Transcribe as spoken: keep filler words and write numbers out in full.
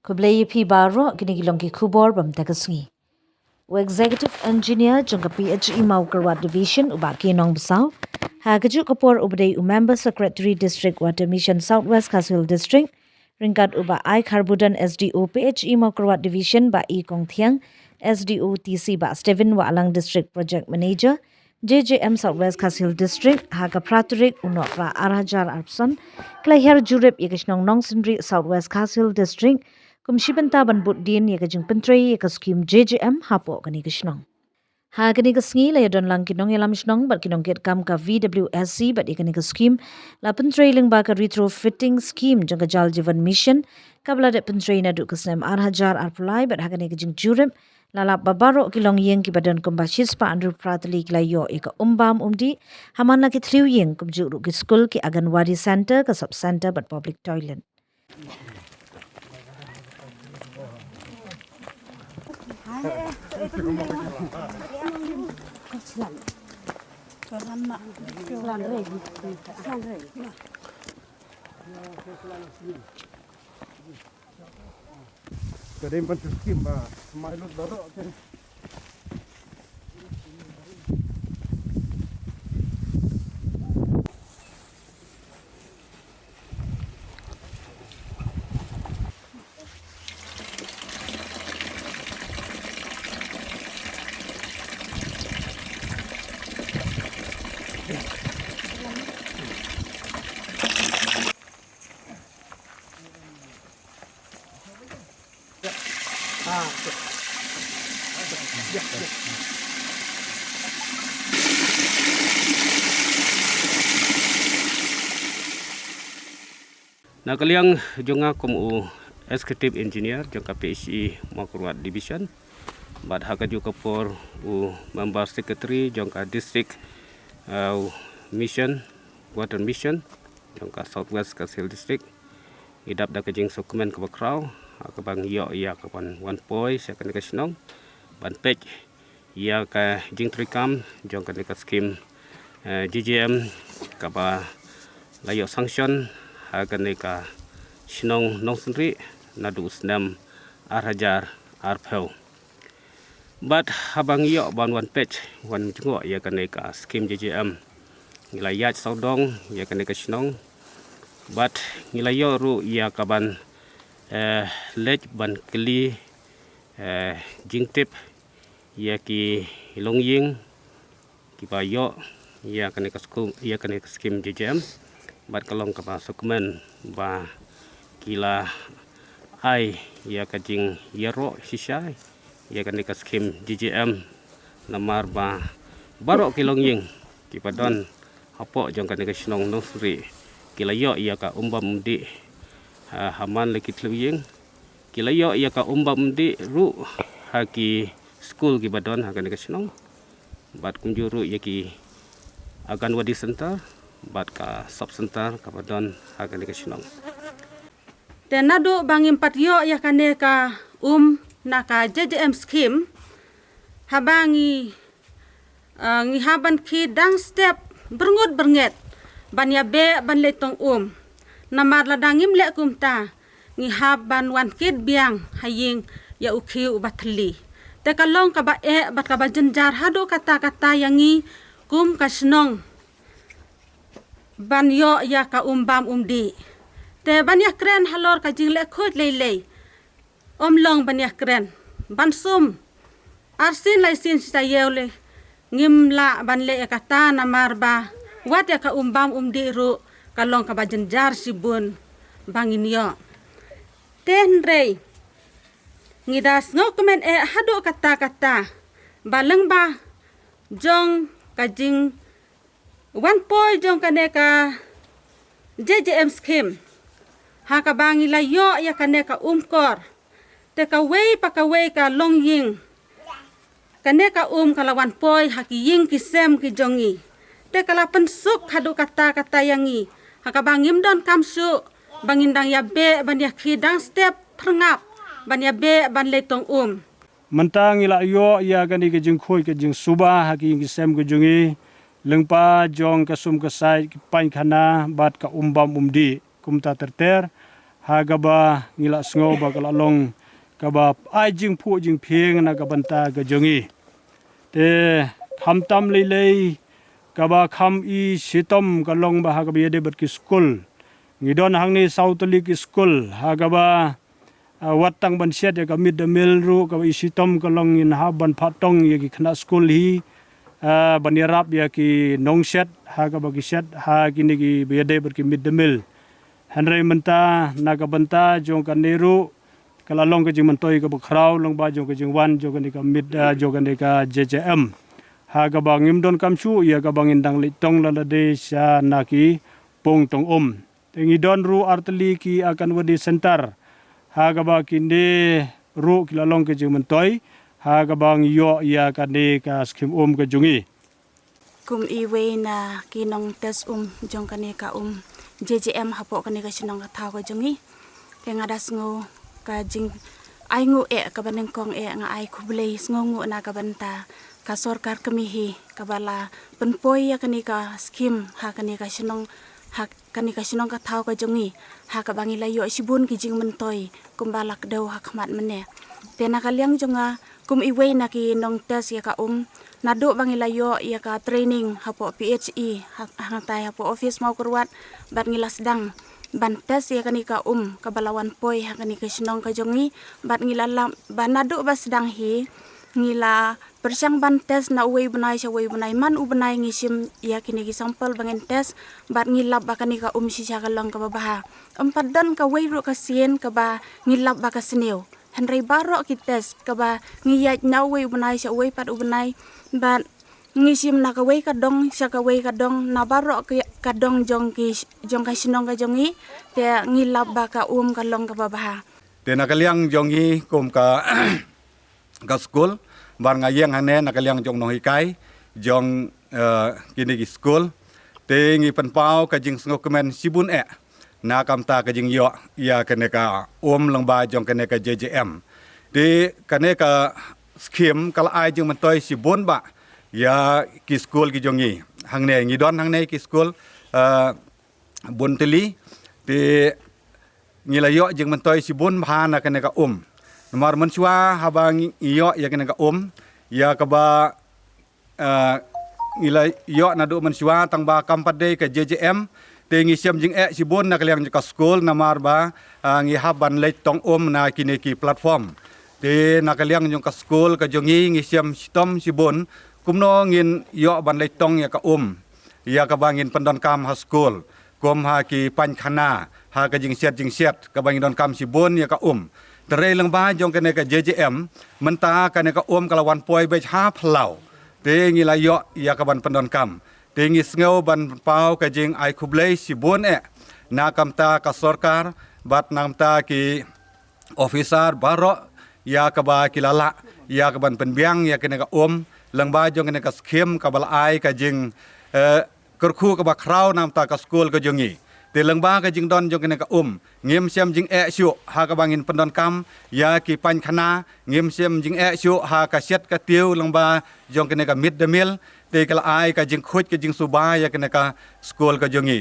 Khublei ïa phi baroh, kine ki long ki khubor bym ta ka sngi. U Executive Engineer jong ka P H E Mawkyrwat Division, u Bah K Nongbsap, ha kajuh ka por uba dei u Member Secretary District Water Mission South West Khasi Hills District, ryngkat u Bah I Kharbudon, S D O P H E Mawkyrwat Division, Bah E Kongthiang, S D O T C, Bah Steven Wahlang, District Project Manager, J J M South West Khasi Hills District, ha ka phra tarik u Nohprah ar hajar arphew san, ki la hiar jurip ïa ka shnong Nongsynrieh, South West Khasi Hills District, kum shi bynta ban bud dien ïa ka jingpyntrei ïa ka skhim J J M hapoh kane ka shnong. Ha kane ka sngi la ïadon lang ki nongïalam shnong bad ki nongkitkam ka V W S C bad ïa kane ka skhim la pyntrei lyngba ka retrofitting scheme jong ka Jal Jeevan Mission, kaba la dep pyntrei naduh ka snem ar hajar arphew lai, bad ha kane ka jingjurip la lap ba baroh ki longïing kiba don kumba shispah hynriewphew phra tylli ki la ïoh ïa ka um bam um dih ha man la ki thliew ïing, kumjuh ruh ki skul, ki Anganwadi Centre, ka Sub Centre bad Public Toilet. Ka dei ban skim ba mai lut baroh ke. Na ka liang jong nga kum u Executive Engineer jong ka P H E Mawkyrwat Division, bad ha kajuh ka por u Member Secretary jong ka District, uh, Mission, Water Mission jong ka South West Khasi Hills District, ngi dap da ka jingsngewkmen kaba khraw ha kaba ngi ïoh ïa ka ban wan poi sha kane ka shnong ban peit ïa ka jingtreikam jong kane ka skim, eh, J J M, kaba la ïoh sanction ha kane ka shnong Nongsynrieh naduh u snem ar hajar arphew. Bad haba ngi ïoh ban wan peit, wan jngoh ïa kane ka skim J J M, ngi la ïaid sawdong ïa kane ka shnong, bad ngi la ïoh ruh ïa ka ban, eh, leit ban kylli, eh, jingtip ïa ki longïing kiba ïoh ïa kane ka skum, ïa kane ka skim J J M, bad ka long kaba sngewkmen ba ki la ai ïa ka jingïaroh shisha ïa kane ka skim J J M, namar ba baroh ki longïing kiba don hapoh jong kane ka shnong Nongsynrieh ki la ïoh ïa ka um bam um dih, ha, ha man la ki thliew ïing, ki la ïoh ïa ka um bam um dih ruh ha ki skul kiba don ha kane ka shnong, bad kumjuh ruh ïa ki Anganwadi Centre bad ka Sub Centre kaba don ha kane ka shnong. Te naduh ba ngim pat ïoh ïa kane ka um na ka J J M scheme, haba ngi, eh, ngi hap ban khie dang step byrngut byrnget ban ïabeh ban leit tong um. Namar lada ngim leh kumta, ngi hap ban wan kit biang ha ïing ïa u khiew uba thylli. Te ka long kaba eh bad kaba jynjar haduh katta katta ïa ngi kum ka shnong ban ïoh ïa ka um bam um dih. Te ban ïakren halor ka jingleh khuid lei lei, ym long ban ïakren, ban sum arsien laisien shi taïew lei, ngim lah ban leh ïa kata namar ba wat ïa ka um bam um dih ruh ka long kaba jynjar shibun ba ngin ïoh. Te hynrei ngi da sngewkmen eh haduh katta katta ba lyngba jong ka jing wan poi jong kane ka J J M scheme, ha kaba ngi la ïoh ïa kane ka um kor. Te kawei pa kawei ka longïing, kane ka um ka la wan poi ha ki ïing ki sem ki jong ngi. Te ka la pynsuk haduh katta katta ïa ngi, ha kaba ngim donkam shuh ba ngin dang ïabeh ban ïakhie dang step pyrngap ban ïabeh ban leit tong um. Mynta ngi la ïoh ïa kane ka jingkhuid ka jingsuba ha ki ïing ki sem ki jong ngi, lyngba jong ka sum ka sait, ki painkhana bad ka um bam um dih kumta ter ter. ha kaba ngi la sngew ba ka la long kaba ai jingphuh jingphieng na ka bynta ka jong ngi. Te khamtam lei lei kaba kham i shitom ka long ba ha kaba ïadei bad ki skul. Ngi don hangne saw tylli ki skul ha kaba, ah, wat tang ban shet ïa ka mid day meal ruh kaba i shitom ka long ngin hap ban phah tong ïa ki khynnah skul hi, ah, ban ïarap ïa ki nongshet ha kaba ki shet ha kine kiba ïadei bad ki mid day meal. Hynrei mynta na ka bynta jong kane ruh ka la long ka jingmyntoi kaba khraw lyngba jong ka jingwan jong kane ka mid, ah, jong kane ka J J M. Ha kaba ngim donkam shuh ïa kaba ngin dang leit tong la lade sha na ki pung tong um. Te ngi don ruh ar tylli ki Anganwadi Center ha kaba kine ruh ki la long ka jingmyntoi ha kaba ngi ïoh ïa kane ka skhim um ka jong ngi. Kum iwei na ki nong test um jong kane ka um J J M hapoh kane ka shnong ka thaw ka jong ngi, te nga da sngew ka jingainguh eh kaba nyngkong eh, nga ai khublei sngewnguh na ka bynta ka sorkar kmie hi kaba la pynpoi ïa kane ka skhim ha kane ka shnong, ha kane ka shnong ka thaw ka jong ngi, ha kaba ngi la ïoh shibun ki jingmyntoi kumba la kdew ha khmat mynne. Te na ka liang jong nga kum iwei na ki nong test ïa ka um, naduh ba ngi la ïoh ïa ka training hapoh P H E, ha-, hangtai hapoh office Mawkyrwat, bad ngi la sdang ban test ïa kane ka um kaba la wan poi ha kane ka shnong ka jong ngi, bad ngi la lap ba naduh ba sdang hi ngi la pyrshang ban test na uwei u bnai sha uwei u bnai, man u bnai ngi shim ïa kine ki sample ba ngin test, bad ngi lap ba kane ka um shisha ka long kaba bha. Ym pat don kawei ruh ka sien kaba ngi lap ba ka sniew. Hynrei baroh ki test kaba ngi ïaid na uwei u bnai sha uwei pat u bnai, bad ngi shim na kawei ka dong sha kawei ka dong, na baroh ki, ka dong jong ki, jong ka shnong ka jong ngi, te ngi lap ba ka um ka long kaba bha. Te na ka liang jong ngi kum ka ka skul, bad nga ïeng hangne na ka liang jong nonghikai jong, eh, kine ki skul. Te ngi pynpaw ka jingsngewkmen shibun eh na ka bynta ka jingïoh ïa kane ka um lyngba jong kane ka J J M. Te kane ka skhim ka la ai jingmyntoi shibun bha ïa ki skul ki jong ngi. Hangne ngi don hangne ki skul, eh, bun tylli. Te ngi la ïoh jingmyntoi shibun bha na kane ka um. Namar mynshuwa haba ngi ïoh ïa kane ka um, ïa kaba, eh, ngi la ïoh naduh mynshuwa tang ba kam pat dei ka J J M, te ngi shem jingeh shibun na ka liang jong ka skul namar ba, eh, ngi hap ban leit tong um na kine ki platform. Te na ka liang jong ka skul ka jong ngi ngi shem shitom shibun kumno ngin ïoh ban leit tong ïa ka um ïa kaba ngin pyndonkam ha skul, kum ha ki paikhana, ha ka jingshet jingshet kaba ngi donkam shibun ïa ka um. Te hynrei lyngba jong kane ka J J M, mynta kane ka um ka la wan poi beit ha phyllaw. Te ngi la ïoh ïa ka ban pyndonkam. Te ngi sngew ban paw ka jingai khublei shibun eh na ka bynta ka sorkar bad na ka bynta ki officer baroh ïa kaba ki la lah ïa ka ban pynbiang ïa kane ka um lyngba jong kane ka skhim kaba la ai ka jing, eh, kyrkhu kaba khraw na ka bynta ka skul ka jong ngi. Te lyngba ka jingdon jong kane ka um ngim shem jingeh shuh ha kaba ngin pyndonkam ïa ki paikhana, ngim shem jingeh shuh ha ka shet ka tiew lyngba jong kane ka mid day meal. Te ka la ai ka jingkhuid ka jingsuba ïa kane ka skul ka jong ngi.